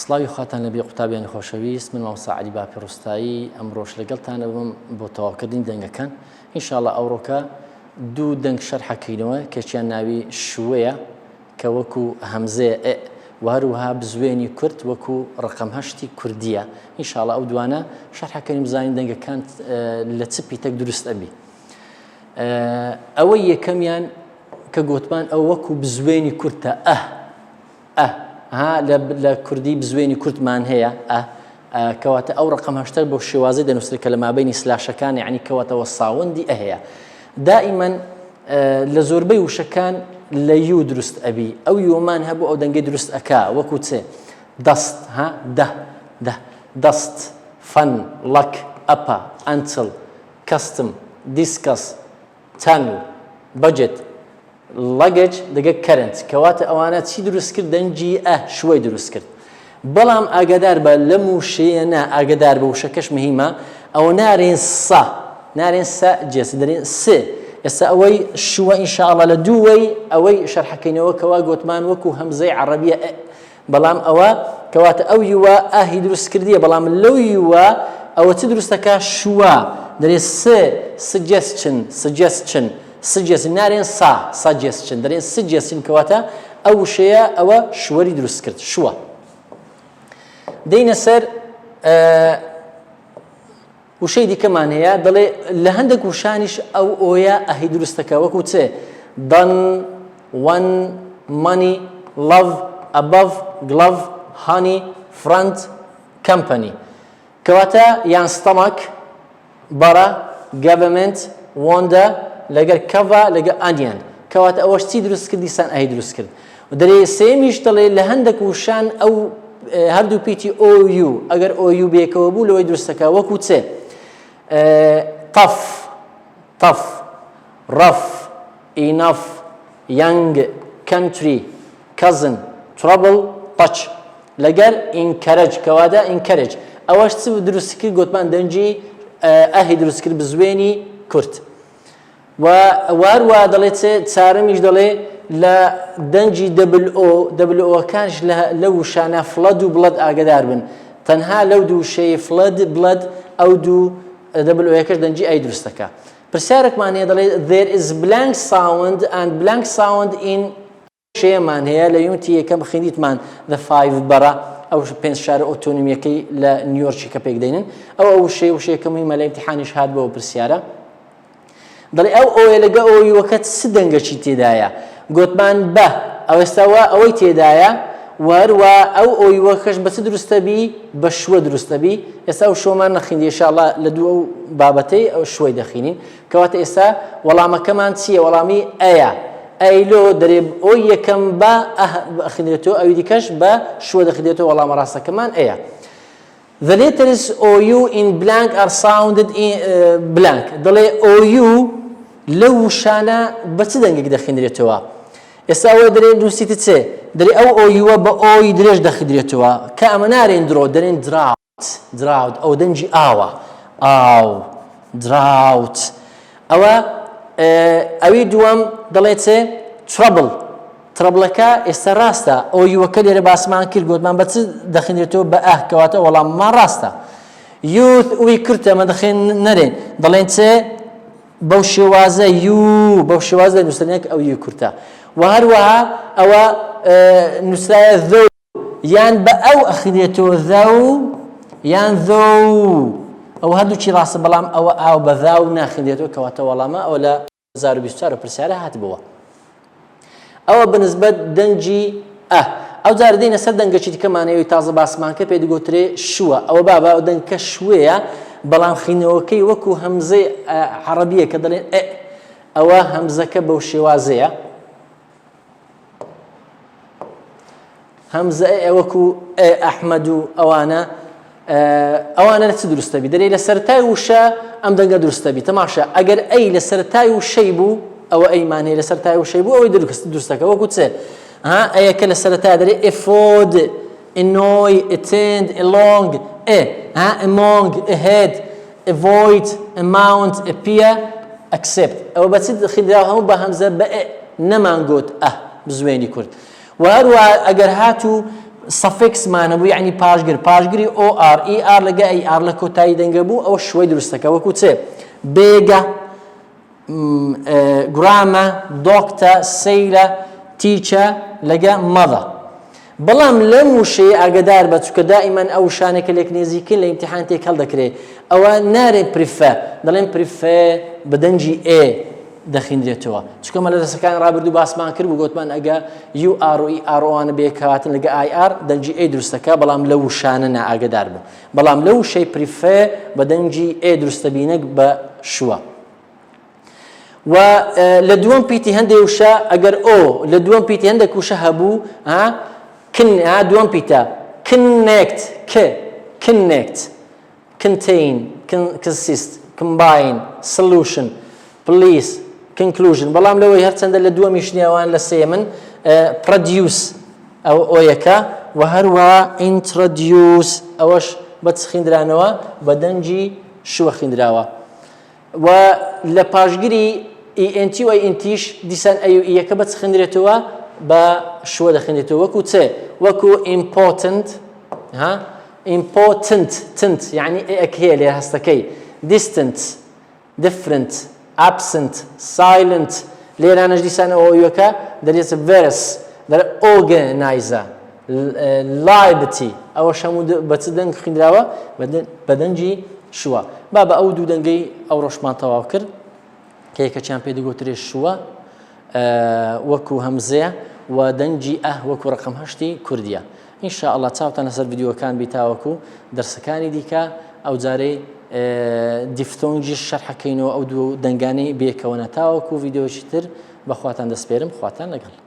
سڵاوی خواتان لەبێ قوتابیانی خۆشەویست من مامۆستا عەلی باپی ڕوستایی ئەمڕۆش لەگەڵتان ئەبم بۆ تەواوکردنی دەنگەکان ئینشاءاللە ئەوڕۆکە دوو دەنگ شەرحەکەینەوە کەچیان ناوی شوەیە کە وەکو هەمزەیە ئ و هەروەها بزوێنی کورت وەکو ڕقم هەشتی کوردیە ئینشاءاللە ئەو دوانە شەرحەکەین بزانین دەنگەکان لە چ پیتەک دروست ئەبی ئەوەی یەکەمیان کە گۆتمان ئەو وەکو بزوێنی کورتە ئە ئە ها لە لە کوردی بزوێنی کورتمان هەیە ئە کەواتە ئەو ڕقم هەشتە بۆ شێوازی دەنووسرێت کە لە مابینی سلاشەکان یعنی کەواتەوە sound ی ئە هەیە دائیمەن لە زۆربەی وشەکان لە U دروست ئەبی ئەو یۆمان هەبوو ئەو دەنگەی دروست ئەکا وەکو چێ dust ها دە دە dust fun luck upper until custom discuss tunnel budget luggage دەگە current کەواتە ئەوانە چی دروست کرد دەنگی ئە شوەی دروست کرد بەڵام ئاگادار بە لەم وشەیە نا ئاگادار بە وشەکەش مهمە ئەوە نارێن سە نارێن سە جێس دەرێن س ئێستا ئەوەی شووە ئینشاءڵە لە دووەی ئەوەی شەرحەکەینەوە کەوا گۆتمان وەکو هەمزەی عەڕەبیە ئە بەڵام ئەوە کەواتە ئەو یوە ئاهی دروست کردیە بەڵام لەو یوە ئەوە چ دروستەکە شووە دەرێ س suggestion suggestion suggestion نارێن سا suggestion دەرێن suggestion کەواتە ئەو وشەیە ئەوە شوەری دروست کرد شووە دێینە سەر وشەی دیکەمان هەیە دەڵێ لە هەندێک وشانیش ئەو ئۆیە ئەهی دروستەکە وەکو چ done one money love above glove honey front company کەواتە یان stomach butter government wonder لەگەر cover لەگە onion کەواتە ئەوەش چی دروست کرد دیسان ئەهی دروست کرد دەرێ سێمیش دەڵێ لە هەندێک وشان ئەو هەردوو پیتی O U ئەگەر O U بێکەوە بوو لەوەی دروستەکە وەکو چێ tough tough rough enough young country cousin trouble touch لەگەر encourage کەواتە encourage ئەوەش چ دروست کرد گوتمان دەنگی ئەهی دروست کرد بزوێنی کورت و واروا دەڵێ چ چارەمیش دەڵێ لە دەنگی double O double O ەکانش لە لەو وشانە flood و blood ئاگدار بن تەنها لەو دوو شەی flood blood ئەو دوو double O یەکەش دەنگی ئەی دروستەکە پرسیارێکمان هەیە دەڵێ there is blank sound and blank sound in شێمان هەیە لە unit ی یەکەم خیندیتمان The Five Borough ئەو پێنج شارە ئۆتۆنومیەکەی لە نیویۆرکی کە پێک دێنن ئەو ئەو شێ وشەیەکە مهمە لە ئیمتیحانیش هات بەوە پرسیارە دەڵێ ئەو ئۆیە لەگە ئۆیوەکە چ دەنگەکی تێدایە گۆتمان بە ئەوێستاوە ئەوەی تێدایە وەروە ئەو ئۆیوەکەش بە چ دروستە بی بە شوە دروستە بی ئێستا ئەو شۆمان نەخیندی ئینشاءاللە لە دوو ئەو بابەتەی ئەو شوەی دەخینین کەواتە ئێستا وەڵامەکەمان چییە؟ وەڵامی ئەیە. ئەی لۆ دەرێ ئۆی یەکەم بە ئه ئەخوێنرێتەوە ئەوی دیکەش بە شوە دەخوێنرێتەوە وەڵامە ڕاستەکەمان ئەیە. The letters OU in blank are sounded in blank دەڵێ OU لەو وشانە بە چ دەنگێک دەخوێنرێتەوە؟ ئێستا ئەوە دەرێ نووسیتە چێ؟ دەرێ ئەو ئۆیوە بە ئۆی درێژ دەخوێنرێتەوە کە ئەمە نارێن درۆ دەرێن درا. drought ئەوە دەنگی ئاوە ئاو drought ئەوە ئەوی دووەم دەڵێ چێ trouble trouble ەکە ئێستا ڕاستە O U ەکە لێرە باسمان کرد گوتمان بە چ دەخینێتەوە بە ئەه کەواتە وەڵاممان ڕاستە youth ئەوی کورتە مە دەخێن نەرێن دەڵێن چێ بەو شێوازە یو بەو شێوازە نووسنێک ئەو یو کورتە و هەروەها ئەوە نووسرایە though یان بە ئەو ئەخرێتەوە though یان though ئەو هەردووکی ڕاستە بەڵام ئەوە ئاو بە ذاو ناخرێتەوە کەواتە وەڵامە ئەوە لە 2024 پرسیارە هاتبووە ئەوە بەنسبەت دەنگی ئە ئەو جارە دێنە سەر دەنگەکی دیکەمانەوەی تازە باسمان کە پێ دەگوترێ شووە ئەوە بابا ئەو دەنگکە شوەیە بەڵام خینەوەکەی وەکو هەمزەی عەڕەبیە کە دەڵێن ئە ئەوە هەمزەکە بەو شێوازەیە هەمزە ئێ وەکو ئێ ئەحمەد و ئەوانە ئەوانە لە چ دروستە بی دەرێ لە سەرەتای وشە ئەم دەنگە دروستە بی تەماشا ئەگەر ئەی لە سەرەتای وشەی بوو ئەوە ئەیمان هەیە لە سەرەتای وشەی بوو ئەوەی دروست دروستەکە وەکو چ ها ئەیەکە لە سەرەتا دەرێ afford annoy attend along ئێ ها among ahead avoid amount appear accept ئەوە بە چ خیندراوە هەموو بە هەمزە بە ئێ نەمان گۆت ئە بزوێنی کورت وە هەروەها ئەگەر هاتوو. suffix مان هەبوو یعنی پاشگر پاشگری O R E R لەگە E R لە کۆتایی دەنگە بوو ئەوە schwa ی دروستەکە وەکو چێ beggar grammar doctor sailor teacher لەگە mother بەڵام لەم وشەیە ئاگدار بە چکە دائیمەن ئەو وشانێکە لێک نێزیکن لە ئیمتیحان تێکەڵ دەکرێ ئەوە نارێ prefer دەڵێن prefer بە دەنگی ئێ دەخیندرێتەوە چونکە مە لە دەرسەکانی ڕابردوو باسمان کرد و گوتمان ئەگە U R و E R ئەوانە بێکهاتن لەگە I R دەنگی ئێ دروستەکە بەڵام لە وشانە نائاگدار بوو بەڵام لە وشەی prefer بە دەنگی ئێ دروستە بینەک بە schwa و لە دووەم پیتی هەندێک وشە ئەگەر ئۆ لە دووەم پیتی هەندێک وشە هەبوو ها کن ها دووەم پیتە connect ک connect contain consist combine solution please conclusion بەڵام لەوەی هەرچەندە لە دووەمیش نێوان لە سێمن produce ئەو ئۆیەکە و هەروە introduce ئەوەش بە چ خیندرانەوە بە دەنگی schwa خیندراوە و لە پاشگری ENT و INT یش دیسان ئەی و ئیەکە بە چ خندرێتەوە بە schwa دەخندێتەوە وەکو چ وەکو important ها important tent یعنی ئەک هەیە لێ هەستەکەی distant different absent silent لێرانەش دیسان ئەوە ئەوەکە دەرێت verse دەرێ organizer liability ئەوەش هەموو بە چ دەنگ خوێندراوە بە دەنگی schwa با بە ئەو دوو دەنگەی ئەوڕۆشمان تەواو کرد کە یەکەکیان پێ دەگوترێ schwa وەکو هەمزەیە و دەنگی ئە وەکو ڕقم هەشتی کوردیە ان شاء اللە چاوتان لەسەر ڤیدیۆکان بی تاوەکو دەرسەکانی دیکە ئەو جارەی diphthong یش شەرحەکەینەوە ئەو دوو دەنگانەی بێکەوەنە تاوەکو ڤیدیۆیەکی تر بەخواتان دەسپێرم خواتان لەگەڵ.